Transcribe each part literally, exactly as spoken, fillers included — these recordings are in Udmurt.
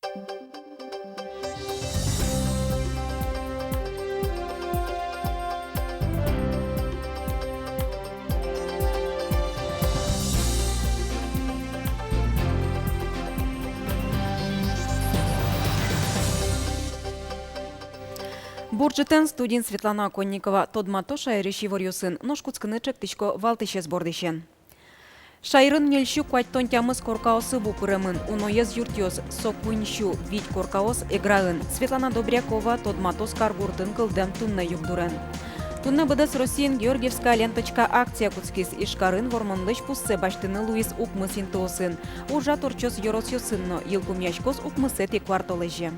Бур ӝытэн! Студиын Светлана Оконникова. Тодмато шаерысь иворъёсын, нош кутскыны чектӥсько валтӥсез бордысен. Шаерын ньыльсю куатьтон тямыс коркаосы ву пыремын, уноез юртъёс, со куиньсю вить коркаос Эграын. Светлана Добрякова тодматоз каргуртын кылдэм туннэ югдурен. Туннэ быдэс Россиын «Георгиевская ленточка» акция кутскиз. Ижкарын Вормонлэсь пуссэ басьтыны луиз укмыс интыосын. Ужрад ортчоз ёросъёсын но, йылпумъяськоз укмысэтӥ куартолэзе.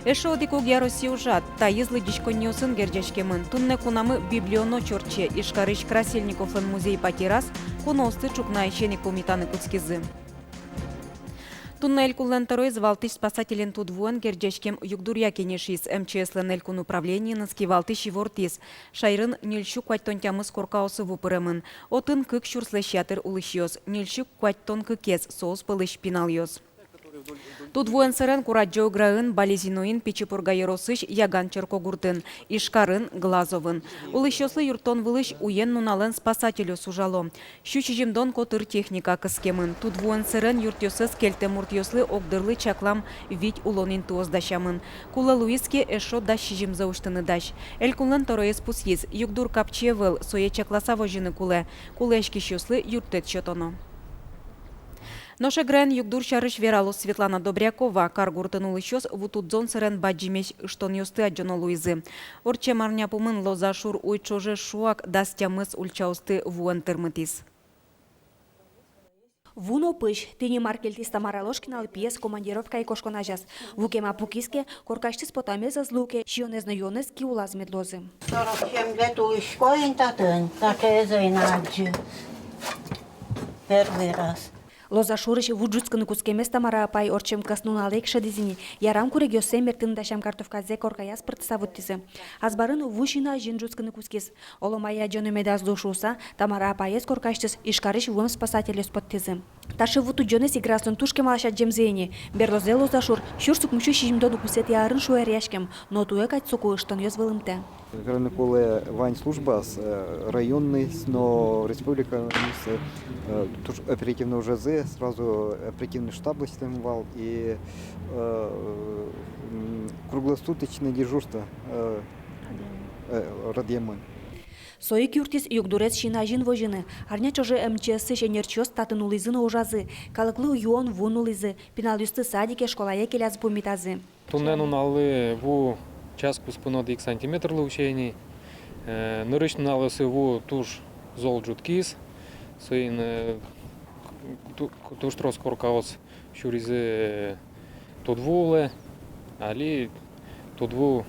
Эшшо одӥг огъя Россия ужрад, таиз лыдӟиськонниосын герӟаськемын. Туннэ кунамы «Библионочь» ортче. Ижкарысь Красильниковлэн музей-патераз куноосты ӵукнаысен ик пумитаны кутскизы. Туннэ Элькунлэн тӧроез валтӥсь спасателен тудвуэн герӟаськем югдуръя кенешиз. МЧС-лэн Элькун управлениеныз кивалтӥсь ивортӥз: шаерын ньыльсю куатьтон тямыс коркаосы ву пыремын. Отын кык сюрслэсь ятыр улӥсьёс, ньыльсю куатьтон кыкез соос пӧлысь пиналъёс. Тудвуэн сэрен курадӟо Эграын, Балезиноын, Пичи Пурга ёросысь Яган черкогуртын, Ижкарын, Глазовын. Улӥсьёслы юрттон вылысь уен-нуналэн спасательёс ужало. Сю сизьымдон котыр техника кыскемын. Тудвуэн сэрен юртъёсэз кельтэм муртъёслы огдырлы чаклам вить улон интыос дасямын. Кулэ луиз ке, эшшо дас сизьымзэ усьтыны дась. Элькунлэн тӧроез пусйиз: югдур капчи ӧвӧл, сое чакласа возьыны кулэ. Кулэяськисьёслы юрттэт сётоно. Нош Эграын югдур сярысь вералоз Светлана Добрякова. Каргуртын улӥсьёс ву тудзон сэрен бадӟымесь ыштонъёсты адӟоно луизы. Ортчем арня пумын Лоза шур уй ӵоже шуак дас тямыс ульчаосты вуэн тырмытӥз. Ву но пызь. Тӥни мар кельтӥз Тамара Ложкиналы пиез командировкае кошкон азяз. Ву кема пукиз ке, коркасьтыз потэмез ӧз луы ке, сиёнэз но юонэз ки улаз мед луозы. Сорок семь лет улӥсько ини татын, таӵеез ӧй на адӟы. Первый раз. Лоза шурысь ву ӝутскыны кутскемез Тамара апай ортчем кӧснуналэ ик шӧдӥз ини. Ярам, курегъёссэ, мертыны дасям картовказэ коркаяз пыртыса вуттӥзы. Азбарын ву син азьын ӝутскыны кутскиз. Оло мае адӟоно медаз лу шуыса, Тамара апаез коркасьтыз Ижкарысь вуэм спасательёс поттӥзы. Таӵе ву тудӟонэз Эграослэн туж кемалась адӟемзы ини. Берлозэ Лоза шур сюрс укмыссю сизьымдон укмысэтӥ арын шуэръяськем, но туэ кадь соку ыштонъёс вылымтэ. Вераны кулэ, вань службаос, э, районныйёс но, республиканыйёс, э, туж оперативно ужазы, сразу оперативный штаб лэсьтэм вал и, э, м, круглосуточное дежурство, э, э, радъямын. Со ик юрттӥз югдурез син азьын возьыны. Арня ӵоже МЧС-ысь ӧнерчиос татын улӥзы но ужазы. Калыклы юон-ву нуллӥзы, пиналъёсты садике, школае келязы, пумитазы. Туннэ нуналлы ву час куспын одӥг сантиметрлы усе ини. Э, нырысь нуналъёсы ву туж зол ӝутскиз. Соин, э, ту-, туж трос коркаос сюризы, э, тудву улэ, али тудву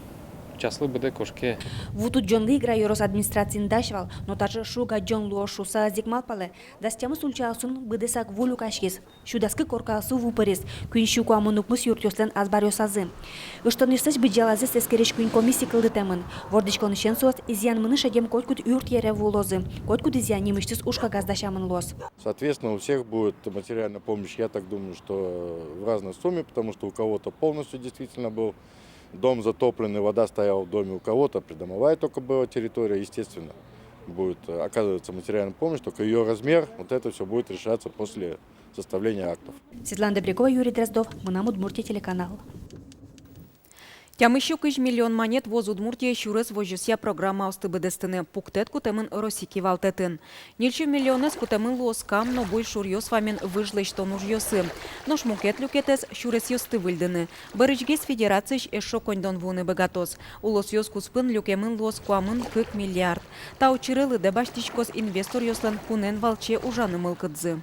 часлы быдэ кошке. Ву тудӟонлы Эгра ёрос администрациын дась вал, но таӵе шуг адӟон луоз шуыса ӧз ик малпалэ. Дас тямыс ульчаосын быдэсак ву люкаськиз. Сю дас кык коркаосы ву пыриз, куинь сю куамын укмыс юртъёслэн азбаръёсазы. Ыштонъёслэсь быдӟалазэс эскерись куинь комиссия кылдытэмын. Вордӥськонысен соос изъянмыны шедем котькуд юрт йыре вуылозы, котькуд изъян нимысьтыз ужкагаз дасямын луоз. Соответственно, у всех будет материальная помощь, я так думаю, что в разной сумме, потому что у кого-то полностью действительно был дом затопленный, вода стояла в доме, у кого-то придомовая только была территория, естественно, будет, э, оказываться материальная помощь, только её размер, вот это всё будет решаться после составления актов. Светлана Добрякова, Юрий Дроздов, «Мынам Удмуртие» телеканал. Тямыссю кызь миллион манет вуоз Удмуртие сюрес возёсъя программаосты быдэстыны. Пуктэт кутэмын Россия кивалтэтын. Ньыльсю миллионэз кутэмын луоз Кам но Буй шуръёс вамен выж лэсьтон ужъёсы. Нош мукет люкетэз — сюресъёсты выльдыны. Бӧрысьгес федерациысь эшшо коньдон вуыны быгатоз. Улосъёс куспын люкемын луоз куамын кык миллиард. Та учыре лыдэ басьтӥськоз инвесторъёслэн кунэн валче ужаны мылкыдзы.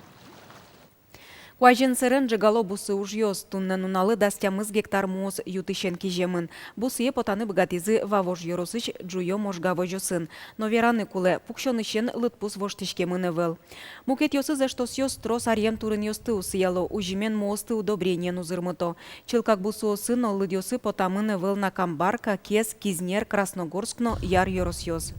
Куазен сэрен ӝегало бусы ужъёс. Туннэ нуналлы дас тямыс гектар муос ю-тысен киземын. Бусые потаны быгатӥзы Вавож ёросысь Ӝуё-Можга возёсын. Но вераны кулэ, пуксёнысен лыдпус воштӥськемын ӧвӧл. Мукетъёсыз эштосъёс трос аръем турынъёсты усыяло, узьымен муосты удобрениен узырмыто. Чылкак бусыосы но лыдъёсы потамын ӧвӧл на Камбарка, Кез, Кизнер, Красногорск но Яр ёросъёс.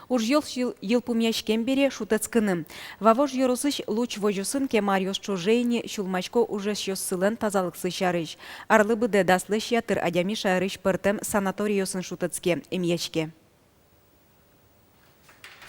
Ужъёс йыл-, йылпумъяськем бере шутэтскыны. Вавож ёросысь Луч возёсын кема аръёс ӵоже ини сюлмасько ужасьёссылэн тазалыксы сярысь. Арлы быдэ даслэсь ятыр адями шаерысь пӧртэм санаторийёсын шутэтске, эмъяське.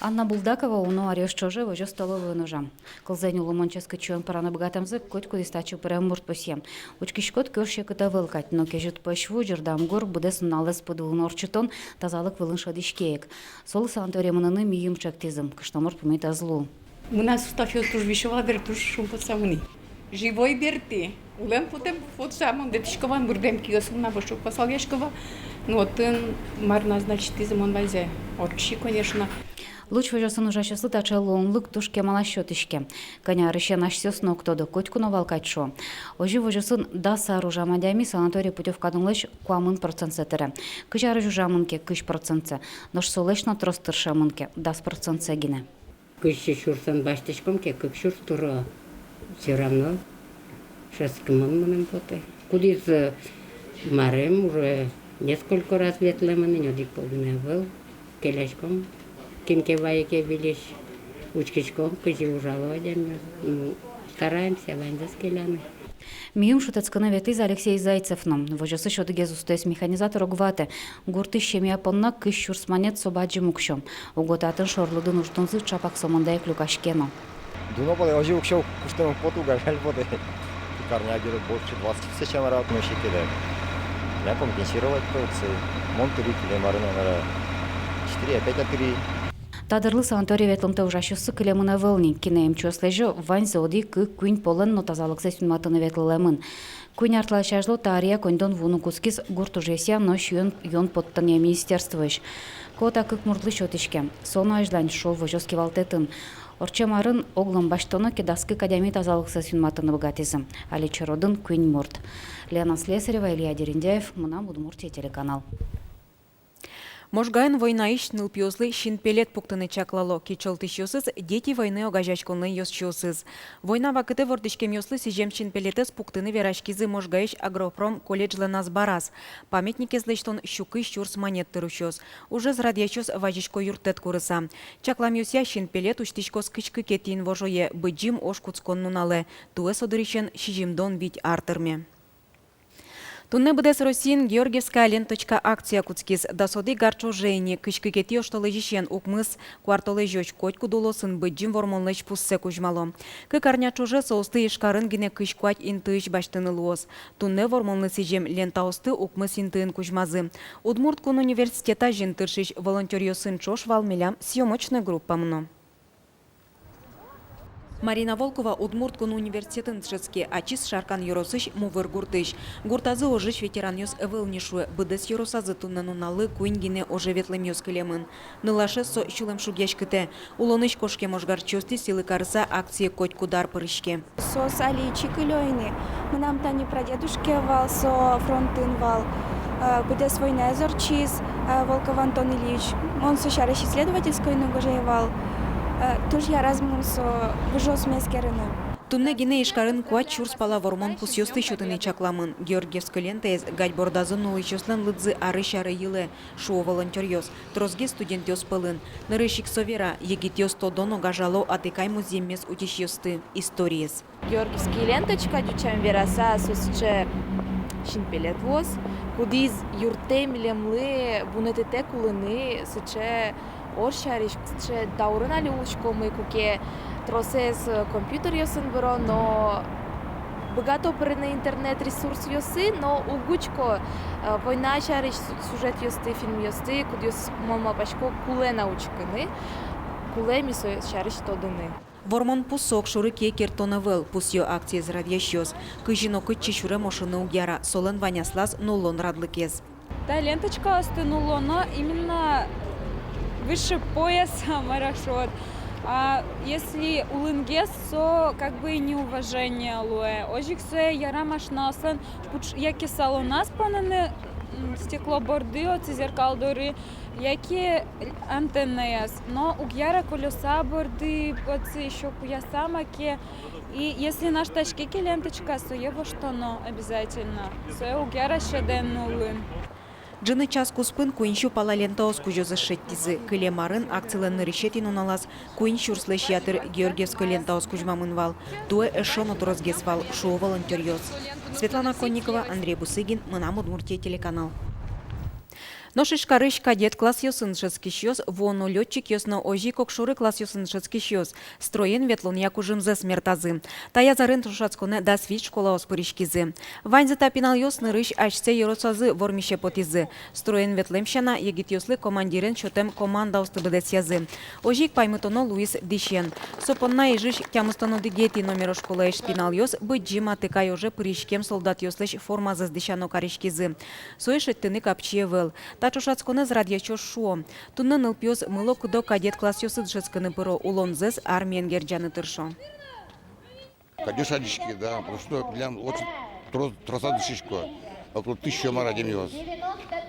Анна Булдакова уно аръёс ӵоже возёс столовойын ужа. Кылзэ нюлымон ческыт сиён пӧраны быгатэмзэ котькудӥз татчы пырем мурт пусъе. Учкиськод ке, уж секыт ӧвӧл кадь, но кезьыт пӧсь ву, ӟырдам гур, быдэс нуналэз пыд вылын ортчытон тазалык вылын шӧдӥське ик. Солы санаторие мыныны мийым ӵектӥзы, кышномурт пумит ӧз лу. Мынам суставъёсы туж висё вал, бер туж шумпотыса мынӥ. Живой бертӥ. Улэм-потэм потса, мон ветлӥсько вал, мурдэм киосмы на вошук пасалъясько вал. Но отын мар назначитӥзы, мон ваньзэ ортчи, конечно. Луч возёсын ужасьёслы таӵе луонлык туж кемалась сётӥське. Кӧня арысен асьсэос но уг тоды, котьку но вал кадь, шуо. Озьы возёсын дас ар ужам адями санаторие путёвканылэсь куамын процентсэ тыре. Кызь арысь ужамын ке, кызь процентсэ. Нош солэсь но трос тыршемын ке, дас процентсэ гинэ. Кызь сюрсэн басьтӥськом ке, кык сюрс туро. Всё равно шӧдскымон мыным потэ. Кудӥз, э, марым, уже несколько раз ветлэмын ини, одӥг пол гинэ ӧвӧл. Келяськом, кин ке вае ке выльысь, учкиськом, кызьы ужало адямиос. Ну, стараемся ваньзэс келяны. Мийым шутэтскыны ветлӥз Алексей Зайцев но. Возёсысь одӥгез устоез механизатор уг ваты. Гуртысь семья понна кызь сюрс манет со бадӟым уксё. Уго татын шорлыдын уждунзы ӵапак сомында ик люкаське но. Дуно потэ, озьы уксё куштэмын потэ ук, жаль потэ. Кык арня где-то больше двадцати тысяч, наверное, но секе да. Милям компенсировать карыны, мон тыри, кылем арын, наверное, четыре-пять тыри. Та дырлы санаторие ветлымтэ ужасьёссы кылемын ӧвӧл ни. Кинэ эмчиос лэзё, ваньзы одӥг-кык-куинь полэн но тазалыксэс юнматыны ветлылэмын. Куинь ар талэсь азьло та ӧръя коньдон вуыны кутскиз гурт ужъёсъя но сиён-юон поттонъя министерствоысь. Квота кык муртлы сётӥське. Со но азьлань, шуо возёс кивалтэтын. Ортчем арын, оглом басьтоно ке, дас кык адями тазалыксэс юнматыны быгатӥзы. Али черодын куинь мурт. Лена Слесарева, Илья Дерендяев, «Мынам Удмуртие» телеканал. Можгаын войнаысь нылпиослы синпелет пуктыны чаклало. Кичӧлтӥсьёсыз — «Дети войны» огазеяськонлэн ёзчиосыз. Война вакытэ вордӥськемъёслы сӥзем синпелетэз пуктыны вераськизы Можгаысь агропром колледжлэн азбараз. Памятникез лэсьтон сю кызь сюрс манет тыр усёз. Ужез радъясьёс вазисько юрттэт курыса. Чакламъёсъя, синпелет усьтӥськоз кызь кыкетӥ инвожое, Быдӟым ож кутскон нуналэ. Туэ со дырысен сизьымдон вить ар тырме. Туннэ быдэс Россиын «Георгиевская ленточка» акция кутскиз. Дас одӥг ар ӵоже ини, кызь кыкетӥ оштолэзьысен укмыс куартолэзёзь, котькуд улосын Быдӟым Вормонлэсь пуссэ кузьмало. Кык арня ӵоже соосты Ижкарын гинэ кызь куать интыысь басьтыны луоз. Туннэ Вормонлы сӥзем лентаосты укмыс интыын кузьмазы. Удмурт кун университет азьын тыршись волонтёръёсын ӵош вал милям съёмочной группамы но. Марина Волкова Удмурт кун университетын дышетске, ачиз Шаркан ёросысь Мувыр гуртысь. Гуртазы ожысь ветеранъёс ӧвӧл ни, шуэ, быдэс ёросазы туннэ нуналлы куинь гинэ оже ветлэмъёс кылемын. Нылашез со сюлэмшугъяськытэ. Улонысь кошкем ожгарчиосты сӥлы карыса, акцие котькуд ар пыриське. Соос али ичи кылё ини. Мынам тани прадедушкае вал, со фронтын вал. Э, быдэс войнаез ортчиз, э, Волков Антон Ильич. Мон со сярысь исследовательской но гожъяй вал. Э, туж яраз мыным со выжыосмес эскерыны. Туннэ гинэ Ижкарын куать сюрс пала Вормон пусъёсты сётыны чакламын. Георгиевской лентаез гадь бордазы нуллӥсьёслэн лыдзы арысь аре йылэ, шуо волонтёръёс. Тросгес студентъёс пӧлын. Нырысь ик со вера, егитъёс тодо но гажало атыкай музъеммес утисьёсты, историез. Георгиевский ленточка, ӟучен вераса, со сыӵе синпелет луоз, кудӥз юрттэ милемлы вунэтытэк улыны сыӵе ож сярысь. Сыӵе даурын али улӥськомы, куке тросэз, э, компьютеръёсын выро, но быгато пырыны интернет-ресурсъёсы, но уг учко, э, война сярысь сю-, сюжетъёсты, фильмъёсты, кудъёсыз, мон малпасько, кулэ на учкыны, кулэ ми со сярысь тодыны. Вормон пус — со огшоры кие керттон ӧвӧл, пусъё акциез радъясьёс. Кызьы но кытчы сюрем ошыны уг яра, солэн вань аслаз нуллон радлыкез. Та ленточкаосты нуллоно именно выше пояса, мар-а шуод. А если улынгес, со как бы и неуважение луэ. Озьы ик сое яра машинаослэн пуч-, яке салоназ поныны, м, стекло борды, отчы зеркал доры, яке антеннаяз. Но уг яра колёса борды, отчы ещё куяса маке. И если наштаське ке ленточка, сое воштоно обязательно. Сое уг яра сьӧдэн нуллыны. Ӝыны час куспын куинь сю пала лентаос кузёзэс шедьтӥзы. Кылем арын акцилэн нырысетӥ нуналаз куинь сюрслэсь ятыр георгиевской лентаос кузьмамын вал. Туэ эшшо но тросгес вал, шуо волонтёръёс. Светлана Конникова, Андрей Бусыгин, «Мынам Удмуртие» телеканал. Нош Ижкарысь кадет классъёсын дышетскисьёс, вуоно лётчикъёс но озьы ик огшоры классъёсын дышетскисьёс строен ветлонъя кужымзэс мертазы. Таяз арын ӵошатсконэ дас вить школаос пыриськизы. Ваньзы та пиналъёс нырысь асьсэ ёросазы вормисе потӥзы. Строен ветлэм сяна, егитъёслы командирен сётэм командаосты быдэсъязы. Озьы ик паймытоно луиз дӥсен. Со понна Ижысь тямыстон одӥгетӥ номеро школаысь пиналъёс Быдӟым Атыкай оже пыриськем солдатъёслэсь формазэс дӥсяно кариськизы. Сое шедьтыны капчи ӧвӧл. Та ӵошатсконэз радъясьёс шуо: туннэ нылпиос мыло-кыдо кадет классъёсы дышетскыны пыро, улонзэс армиен герӟаны тыршо. Кадёт адӟиське, да, потому что милям очень трос, тросаз дышетско, около тысяча мар адямиос.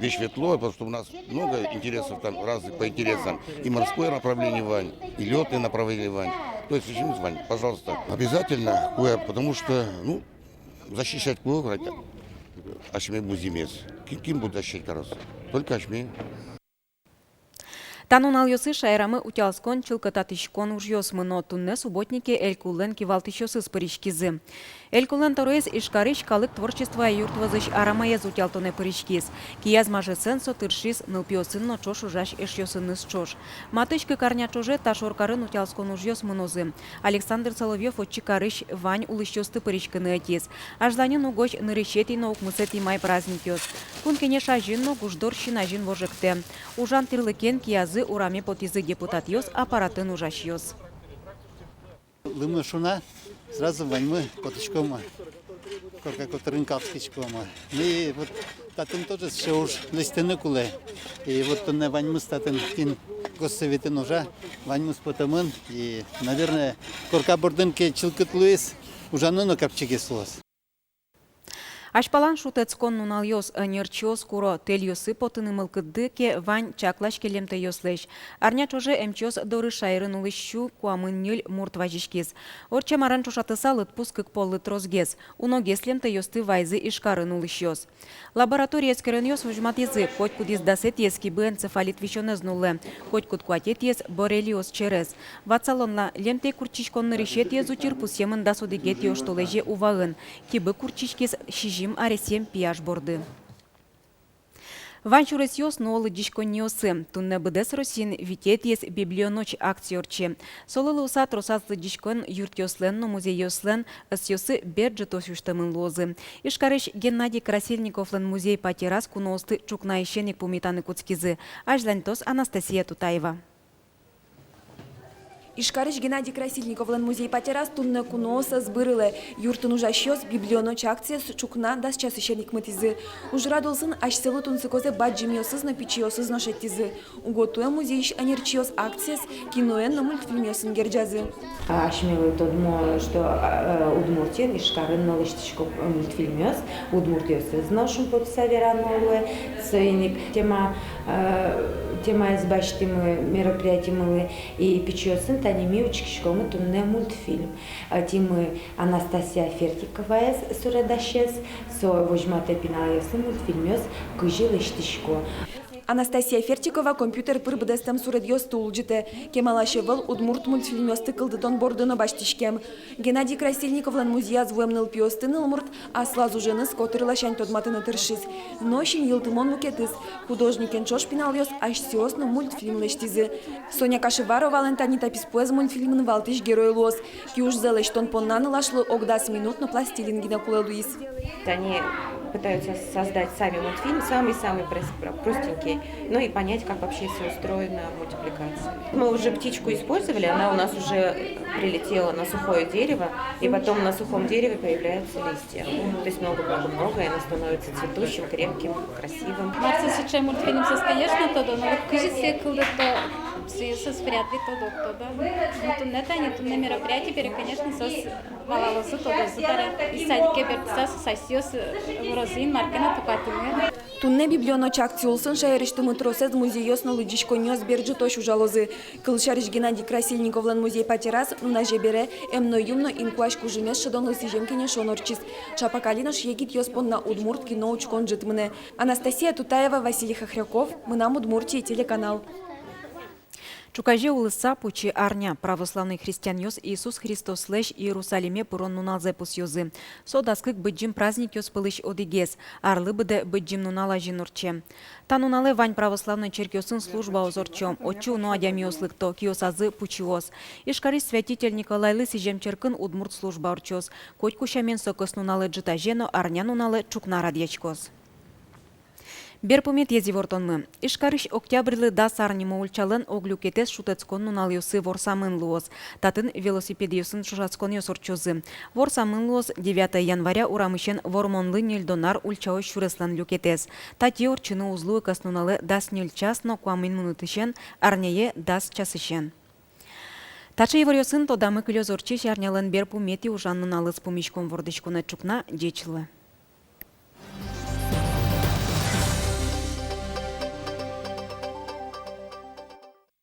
Весь ветло, потому что у нас много интересов там разных по интересам. И морское направление вань, и лётное направление вань. То есть, очень вань, пожалуйста. Обязательно, куэ, потому что, ну, защищать куэ, вроде, асьме музъеммес. Кин, кин будет защищать кароз? Только асьме. Та нуналъёсы шаерамы утялскон, чылкытатӥськон ужъёс мыно. Туннэ субботнике элькунлэн кивалтӥсьёсыз пыриськизы. Элькунлэн тӧроез Ижкарысь калык творчествоя юрт вӧзысь арамаез утялтонэ пыриськиз. Кияз мажесэн со тыршиз нылпиосын но ӵош ужась эшъёсыныз ӵош. Матысь кык арня ӵоже та шоркарын утялскон ужъёс мынозы. Александр Соловьёв отчы карысь вань улӥсьёсты пыриськыны ӧтиз. Азьланьын угось нырысетӥ но укмысэтӥ май праздникъёс. Кун Кенеш азьын но гуждор син азьын вожектэ. Ужан тӥрлыкен киязы ураме потӥзы депутатъёс, аппаратын ужасьёс. Лымы шуна, сразу ваньмы потӥськомы, корка котырын калскиськомы. И вот татын тоже сыӵе уж лэсьтыны кулэ. И вот туннэ ваньмыз татын, кин Госсоветын ужа, ваньмыз потэмын. И, наверное, корка бордын ке чылкыт луиз, ужаны но капчигес луоз. Азьпалан шутэтскон нуналъёс. Ӧнерчиос куро: тэльёсы потыны мылкыдды ке вань, чаклаське лемтэйёслэсь. Арня ӵоже эмчиос доры шаерын улӥсь сю куамын ньыль мурт вазиськиз. Ортчем арен ӵошатыса, лыдпус кык поллы тросгес. Уногес лемтэйёсты вайизы Ижкарын улӥсьёс. Лаборатория эскеронъёс возьматӥзы: котькудӥз дасэтӥез кибы энцефалит висёнэз нуллэ, котькуд куатетӥез — боррелиоз через. Ватсалом на: лемтэй куртчиськон нырысетӥез учыр пусъемын дас одӥгетӥ оштолэзе Уваын. Кибы куртчиськиз сизьым аресъем пияш борды. Вань сюресъёс нуо лыдӟиськонниосы. Туннэ быдэс Россиын витетӥез «Библионочь» акция ортче. Солы луыса тросаз лыдӟиськон юртъёслэн но музейёслэн ӧсъёссы бер ӝытозь усьтэмын луозы. Ижкарысь Геннадий Красильниковлэн музей-патераз куноосты ӵукнаысен ик пумитаны кутскизы. Азьланьтоз Анастасия Тутаева. Ижкарысь Геннадий Красильниковлэн музей-патераз туннэ куноос ӧз бырылэ. Юртын ужасьёс «Библионочь» акциез ӵукна дас часысен ик мытӥзы. Ужрад улсын асьсэлы тунсыкозэ бадӟымъёсыз но, пичиосыз но шедьтӥзы. Уго туэ музейысь ӧнерчиос акциез киноен но мультфильмъёсын герӟазы. Асьмелы тодмо, что, э, Удмуртиын, Ижкарын но лэсьтӥсько мультфильмъёс, удмуртъёсыз но шумпотыса верано луэ. Соин ик тема, э, темаез басьтӥмы мероприятимылы, и пичиосын тани ми учкиськомы туннэ мультфильм. Ӧтимы Анастасия Фертиковаез, суредасез, со возьматэ пиналъёслы мультфильмъёс кызьы лэсьтӥсько. Анастасия Фертикова компьютер пыр быдэстэм суредъёсты улӟытэ. Кемалась ӧвӧл удмурт мультфильмъёсты кылдытон борды но басьтӥськем. Геннадий Красильниковлэн музеяз вуэм нылпиосты нылмурт аслаз уженыз котыр ласянь тодматыны тыршиз. Но син йылтымон мукетыз: художникен ӵош пиналъёс асьсэос но мультфильм лэсьтӥзы. Соня Кашеваровалэн тани та писпуэз мультфильмын валтӥсь герой луоз. Киужзэ лэсьтон понна нылашлы ог дас минут но пластилин гинэ кулэ луиз. Они пытаются создать сами мультфильм, самый-самый прос-, про-, простенький, ну и понять, как вообще всё устроено, мультипликация. Мы уже птичку использовали, она у нас уже прилетела на сухое дерево, и потом на сухом дереве появляются листья. То есть много-много-много, и оно становится цветущим, крепким, красивым. Мар со сыӵе мультфильм, соос, конечно, тодо, но вот кызьы сое кылдыто, сое соос вряд ли тодо, тодо. Но туннэ тани, туннэ мероприятие бере, конечно, соос валалозы, тодозы табере. И садике бертыса соос асьсэос, э, вырозы ини, мар ке но тупатыны. Туннэ «Библионочи» акци улсын шаерысьтымы тросэз музейёс но лыдӟиськонниос бер ӝытозь ужалозы. Кылсярысь, Геннадий Красильниковлэн музей-патераз нуназе бере эмно-юмно инкуазь кужымез шӧдонлы сӥзем кенешон ортчиз. Ӵапак али нош егитъёс понна удмурт кино учкон ӝыт мынэ. Анастасия Тутаева, Василий Хохряков, «Мынам Удмуртие» телеканал. Ӵуказе улыса пучи арня. Православной христианъёс Иисус Христослэсь Иерусалиме пырон нуналзэ пусъёзы. Со дас кык быдӟым праздникъёс пӧлысь одӥгез. Арлы быдэ Быдӟым нунал азьын ортче. Та нуналэ вань православной черкъёсын службаос ортчо. Отчы уно адямиос лыкто, киосазы пучыос. Ижкарысь Святитель Николайлы сӥзем черкын удмурт служба ортчоз. Котьку сямен со кӧснуналэ ӝытазе но арня нуналэ ӵукна радъяськоз. Берпуметӥез ивортонмы. Ижкарысь Октябрьлы дас ар нимо ульчалэн ог люкетэз шутэтскон нуналъёсы ворсамын луоз. Татын велосипедъёсын ӵошатсконъёс ортчозы. Ворсамын луоз Девятое января урамысен Вормонлы ньыльдон ар ульчаозь сюреслэн люкетэз. Татӥ ортчыны уз луы кӧснуналэ дас ньыль час но куамын минутысен, арняе дас часысен. Таӵе иворъёсын тодамы кылёз ортчись арнялэн берпуметӥ ужан нуналыз. Пумиськом вордӥськонэ ӵукна. Ӟеч луэ.